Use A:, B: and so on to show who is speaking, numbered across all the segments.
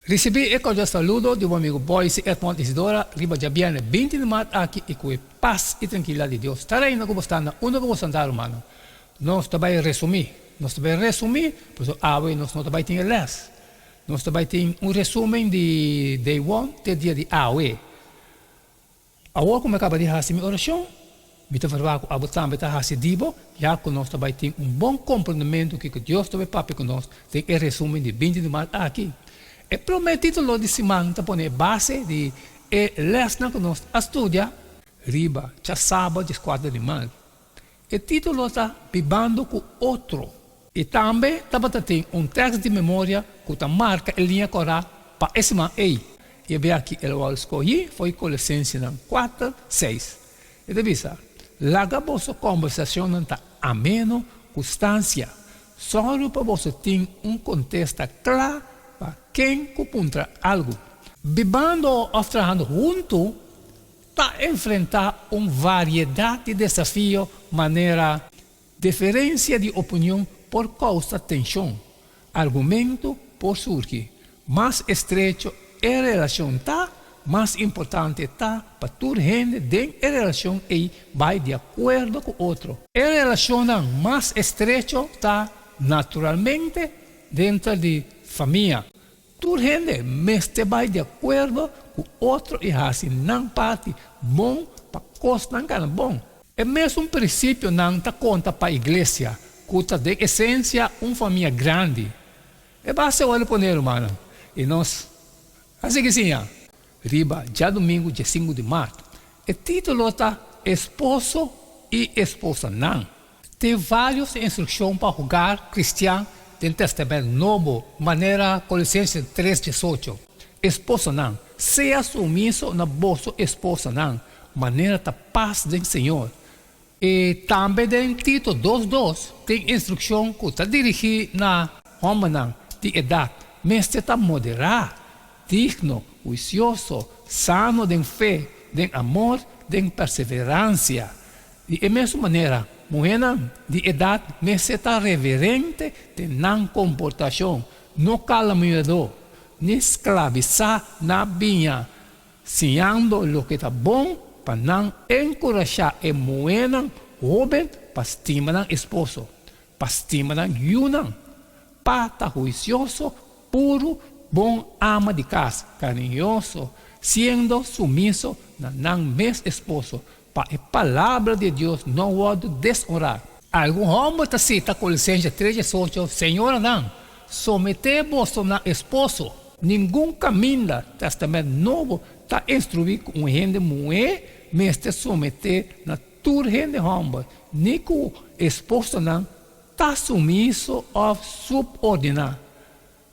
A: Risibí e kordial saludo di bo amigu Boyce Edmond Isidora riba djabièrnè 20 di mart aki i ku e pas i trankilidat di Dios ta reina ku bo sta na unda ku bo sta andá rumannan. Nos ta bai resumí. Nos ta bai resumí pasobra awe nos no ta bai tin e lès. Nos ta bai tin un resumen di day one te dia di awe. Awor ku mi a kaba di hasi mi orashon, mi ta verwagt ku abo tambe ta hasi di bo, ya ku nos ta bai tin un bon komprendementu kiko Dios ta bai papia ku nos den e resumen di 20 di mart aki. E promé título di siman ta pone e base di e lèsnan ku nos a studia riba djasabat 14 di mart. E título ta Bibando ku Otro. I tambe tabata tin un tèks di memoria ku ta marka e liña kòrá pa e siman ei. I e bia ki el wòrdu skohí fo'i Kolosensenan 4, 6. E ta bisa, Laga boso kòmbersashonnan ta ameno ku stansia. Sòru pa boso tin un kontesta kla pa ken ku puntra algu. Bibando òf trahando huntu ta enfrentá un variedat di desafio manera diferensia di opinion por kousa tenshon, argumentu por surgi. Mas estrecho e relashon ta, mas importante ta pa tur hende den e relashon ei bai di akuerdo ku otro. E relashonnan mas estrecho ta naturalmente denter di famia. Tur hende mester bai di akuerdo ku otro i hasi nan parti bon pa kosnan gana bon. E mesun prinsipionan ta konta pa iglesia, ku ta den esensia un famia grandi. E base wòrdu poné, rumannan, i nos a sigui siña. Riba djadumingu 15 di mart. E título ta Esposo i Esposanan. Tin vários instrukshon pa hogar kristian den Tèstamènt Nobo, manera Kolosenses 3, 18, Esposonan, sea sumiso na boso esposanan, manera ta pas den Señor. I tambe den Tito 2, 2 tin instrukshon ku ta dirigí na hòmbernan di edat, mester ta moderá, digno, huisioso, sano den fe, den amor, den perseveransia. Di e mesun manera, muhénan di edat mester ta reverente den nan komportashon, no kalamiadó, ni sklabisá na biña, siñando loke ta bon pa nan enkurashá e muhénan hóben pa stima nan esposo, pa stima nan yunan, pa ta huisioso, puru, bon ama di kas, kariñoso, siendo sumiso na nan mes esposo, pa e palabra di Dios no wòrdu deshonrá. Algun hòmber ta sita Kolosenses 3, 18, Señoranan, someté boso na esposo. Ningun kaminda Tèstamènt Nobo ta instruí ku un hende muhé mester someté na tur hende hòmber, ni ku esposonan ta sumiso òf supordiná.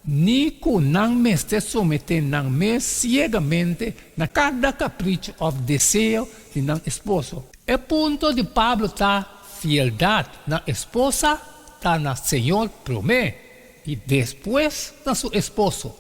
A: Ni ku nan mester someté nan mes siegamente na kada kapricho òf deseo di nan esposo. E punto di Pablo ta fieldat na esposa ta na Señor promé i despues na su esposo.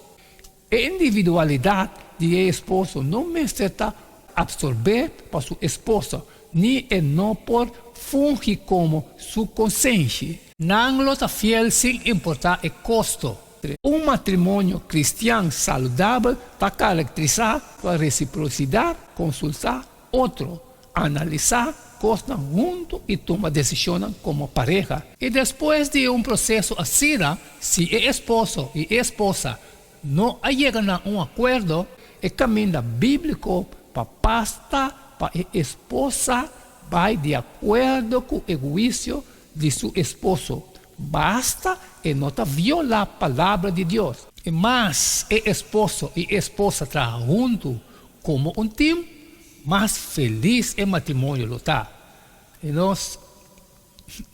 A: E individualidat di e esposo no mester ta apsorbé pa su esposa, ni e no por fungi komo su konsenshi. Nan lo ta fiel sin importá e kosto. Un matrimonio kristian saludabel ta karakterisá pa resiprosidat, konsultá otro, analisá kosnan huntu i tuma desishonnan komo pareha. I despues di un proseso asina, si e esposo i e esposa no a yega na un akuerdo, e kaminda bíbliko pa pas ta pa e esposa bai di akuerdo ku e huisio di su esposo, basta e no ta violá Palabra di Dios. I mas e esposo i e esposa traha huntu komo un tim, mas felis e matrimonio lo ta. I nos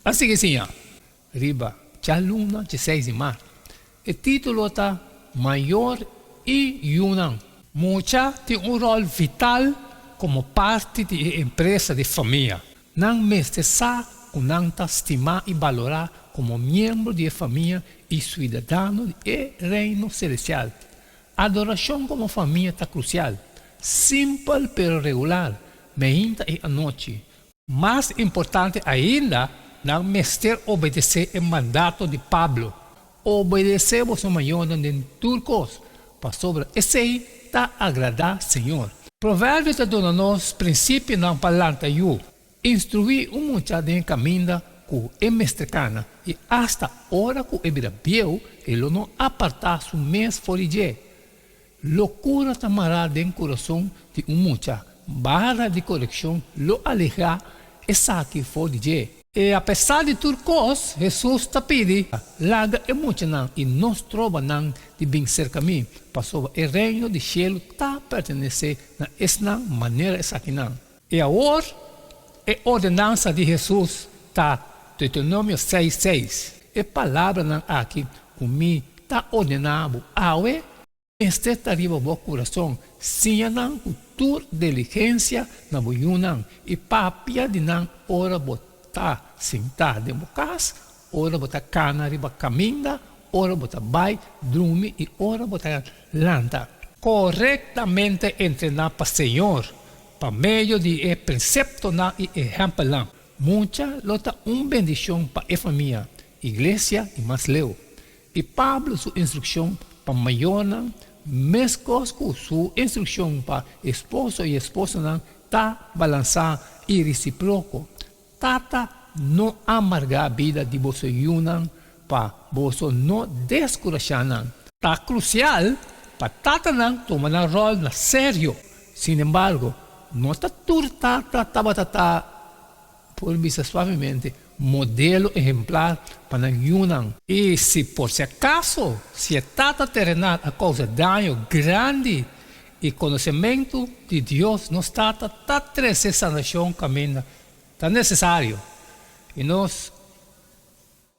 A: a sigui siña riba djaluna 16 di mart. E título ta Mayor i Yunan. Mucha tin un ròl vital komo parti di e empresa di famia. Nan mester sa ku nan ta stimá i balorá komo miembro di e famia i suidadano di e Reino selestial. Adorashon komo famia ta krusial, simpel pero regular, meinta i anochi. Mas importante ainda, nan mester obedesé e mandato di Pablo, Obedesé boso mayornan den tur kos. pasobra esei ta agradá Señor. Proverbio ta duna nos prinsipionan pa lanta yu, instruí un mucha den e kaminda ku e mester kana, i asta ora ku e bira bieu e lo no apartá su mes for di dje. Lokura ta mará den kurason di un mucha, bara di korekshon lo alehá esaki for di dje. I apesar di tur kos, Hesus ta pidi, Laga e muchanan i no stroba nan di bin serka mi, pasobra e Reino di shelu ta pertenesé na esnan manera esakinan. I awor, e ordenansa di Hesus ta Deuteronomio seis seis, E palabranan aki ku mi ta ordená bo awe, mester ta riba bo kurason, siña nan ku tur diligensia na bo yunan, i papia di nan ora bo ta sintá den bo kas, ora bo ta kana riba kaminda, ora bo ta bai drumi i ora bo ta lanta. Korektamente entrená pa Señor pa medio di e preseptonan i ehèmpelnan. Mucha lo ta un bendishon pa e famia, iglesia i mas leu. I Pablo su instrukshon pa mayornan, meskos ku su instrukshon pa esposo i esposanan, ta balansá i resiproko. Tata, no amargá bida di boso yunan pa boso no deskurashá nan. Ta krusial pa tatanan tuma nan ròl na serio. Sin embargo, no ta tur tata tabata ta, por bisa suavemente, modelo ehemplar pa nan yunan. I si por si akaso si e tata terenal a kousa daño grandi i konosementu di Dios nos Tata ta trese sanashon kaminda ta nesesario i nos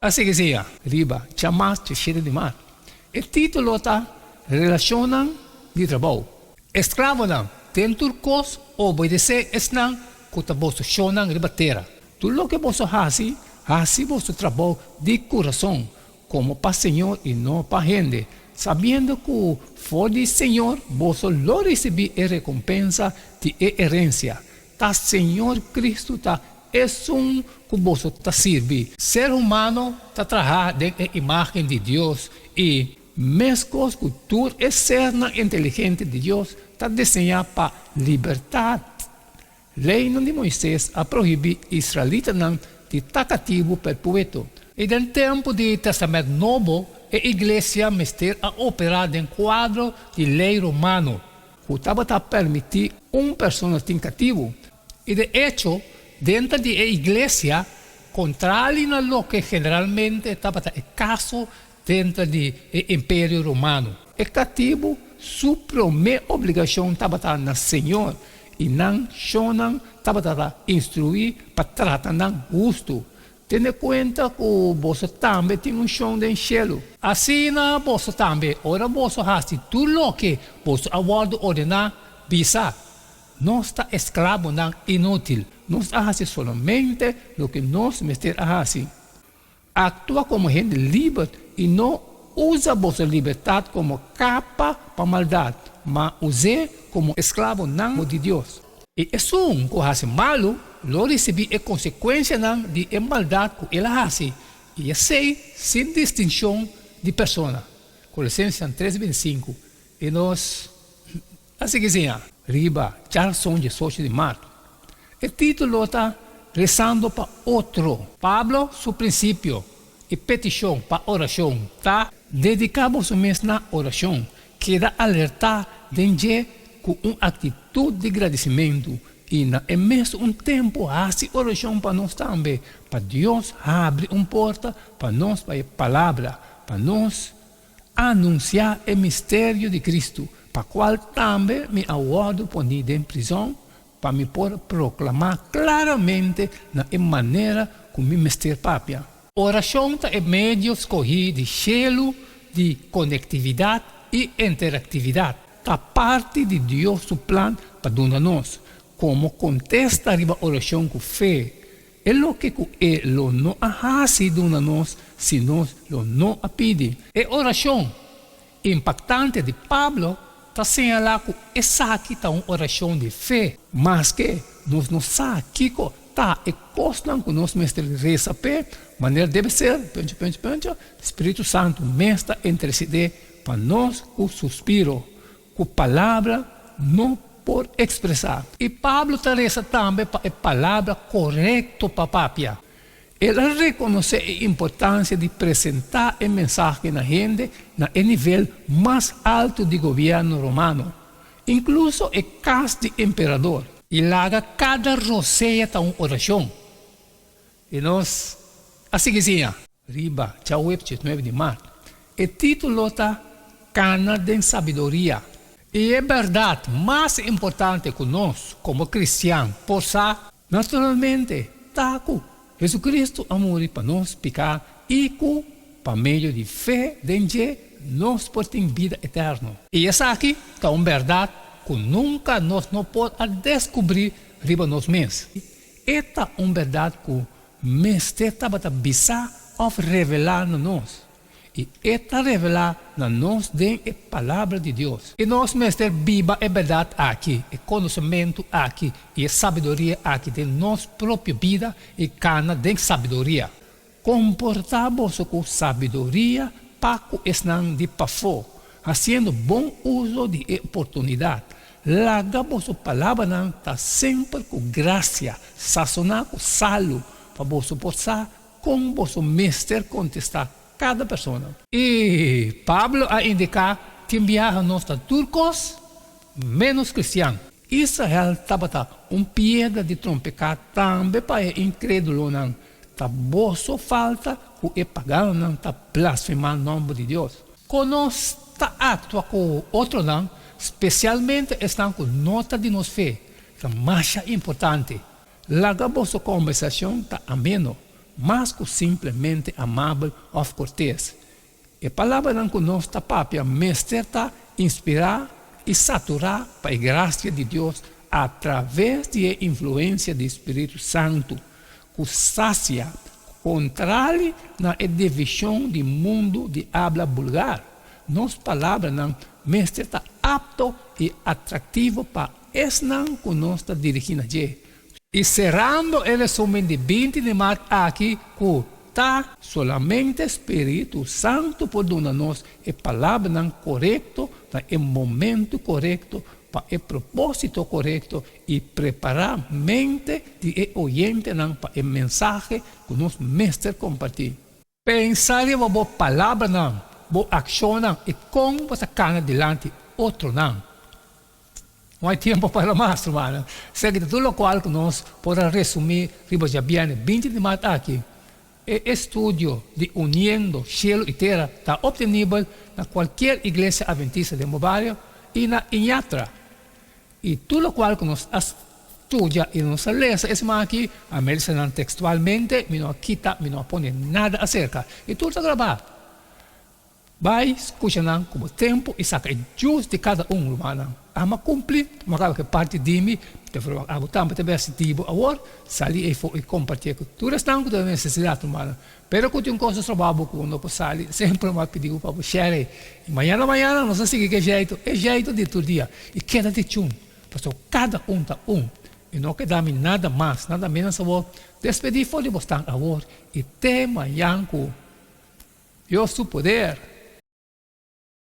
A: a sigui siña. Riba djamas djeshete di mart. E título ta Relashonnan di Trabou. Esklabonan, den tur kos obedesé esnan ku ta boso shonnan riba tera. Tur loke boso hasi, hasi boso trabou di kurason, komo pa Señor i no pa hende, sabiendo ku for di Señor boso lo risibí e rekompensa di e herensia. Ta Señor Kristu ta esun ku boso ta sirbi. Ser humano ta trahá den e imágen di Dios i, meskos ku tur e sernan inteligente di Dios, ta diseñá pa libertat. Leinan di Moises a prohibí israelitanan di ta katibu perpueto. I den tempu di Tèstamènt Nobo, e iglesia mester a operá den kuadro di lei romano, ku tabata permití un persona tin katibu. I de echo, denter di e iglesia, kontrali na loke generalmente tabata e kaso denter di e Imperio Romano, e katibu su promé obligashon tabata na Señor, i nan shonnan tabata ta instruí pa trata nan hustu. Tene kuenta ku boso tambe tin un shon den shelu. Asina boso tambe, ora boso hasi tur loke boso a wòrdu ordená, bisa, Nos ta esklabonan inútil, nos a hasi solamente loke nos mester a hasi. Aktua komo hende liber i no usa boso libertat komo kapa pa maldat, ma us'é komo esklabonan di Dios. I esun ku hasi malu lo risibí e konsekuensianan di e maldat ku el a hasi, i esei sin distinshon di persona. Kolosensenan tres bintisinku I nos a sigui siña riba djason diesocho di mart. E título ta Rezando pa Otro. Pablo su prinsipio i petishon pa orashon ta. Dediká boso mes na orashon, keda alertá den dje ku un aktitut di gradisimentu i na e mes un tempu hasi orashon pa nos tambe, pa Dios habri un porta pa nos pa e Palabra, pa nos Anunsiá e misterio di Cristo, pa cual tambe mi a wordo poní den prizon, pa mi por proclamá claramente na e manera cu mi mester papia. Oracion ta e medio scohí di shelu di conectividad i interactividad. Ta parti di Dios su plan pa duna nos, como contesta riba oracion cu fe, E loke ku E lo no a hasi duna nos si nos lo no a pidi. E orashon impaktante di Pablo ta señalá ku esaki ta un orashon di fe. Maske nos no sa kiko ta e kosnan ku nos mester resa p'e, manera debe ser, punto, punto, punto, Spiritu Santu mes ta intersedé. pa nos ku suspiro, ku palabra no por ekspresá. I Pablo ta resa tambe pa e palabra korekto pa papia. El a rekonosé e importansia di presentá e mensahe na hende na e nivel mas altu di gobièrnu romano, inkluso e kas di emperador. I laga kada rosea ta un orashon. I nos a sigui siña. Riba djaweps 9 di mart. E título ta Kana den Sabiduria. I e bèrdat mas importante ku nos komo kristian por sa, naturalmente, ta ku Hesukristu a muri pa nos piká i ku pa medio di fe den dje nos por tin bida eterno. I esaki ta un bèrdat ku nunka nos no por a deskubrí riba nos mes. E ta un bèrdat ku mester tabata bisá òf revelá na nos, i e ta revelá na nos den e Palabra di Dios. I nos mester biba e bèrdat aki, e konosementu aki i e sabiduria aki den nos propio bida i kana den sabiduria. Komportá boso ku sabiduria pa ku esnan di pafó, hasiendo bon uso di e oportunidat. Laga boso palabranan ta semper ku grasia, sasoná ku salu, pa boso por sa kon boso mester kontestá kada persona. I Pablo a indiká tin biaha nos ta tur kos ménos kristian. Israel tabata un piedra di trompeká tambe pa e inkrédulonan. Ta boso falta ku e paganonan ta blasfemá nòmber di Dios. Kon nos ta aktua ku otronan, spesialmente esnan ku no ta di nos fe, ta masha importante. Laga boso kòmbersashon ta ameno, mas ku simplemente amabel òf kortes. E palabranan ku nos ta papia mester ta inspirá i saturá pa e grasia di Dios atraves di e influensia di Spiritu Santu, ku sasia, kontrali na e divishon di mundu di abla bulgar. Nos palabranan mester ta apto i atraktivo pa esnan ku nos ta dirigí na dje. I serando e resumen di 20 di mart aki ku ta solamente Spiritu Santu por duna nos e palabranan korekto na e momentu korekto pa e propósito korekto i prepará mente di e oyentenan pa e mensahe ku nos mester kompartí. Pensa riba bo palabranan, bo akshonnan i kon bo ta kana dilanti otronan. No hay tiempo para mas, rumannan. Esaki ta tur lokual ku nos por a resumí riba djabièrnè 20 di mart aki. E estudio di Uniendo Cielo i Tera ta optenibel na kualkier iglesia adventista den bo bario i na Iñatra. I tur lokual ku nos a studia i nos a lesa e siman aki, a melisa nan tekstualmente, mi no a kita, mi no a pone nada aserka. I tur ta grabá. Bai skucha nan ku bo tempu i saka e djus di kada un, rumannan. Ama kumpli, ma kaba ku e parti di mi, te verwagt abo tambe ta besti di bo awor, sali eifo i kompartié ku tur esnan ku ta den nesesidat, rumannan. Pero ku tin un kos stroba bo ku bo no por sali, semper mi a pidi bo pa bo share. I mañana mañana nos a sigui ku e jeitu, e jeitu di tur dia. I keda di chun, pasobra kada un ta un. I no keda mi nada mas, nada menos awor. Despedí for di bo stan awor i te mañan ku Dios su poder.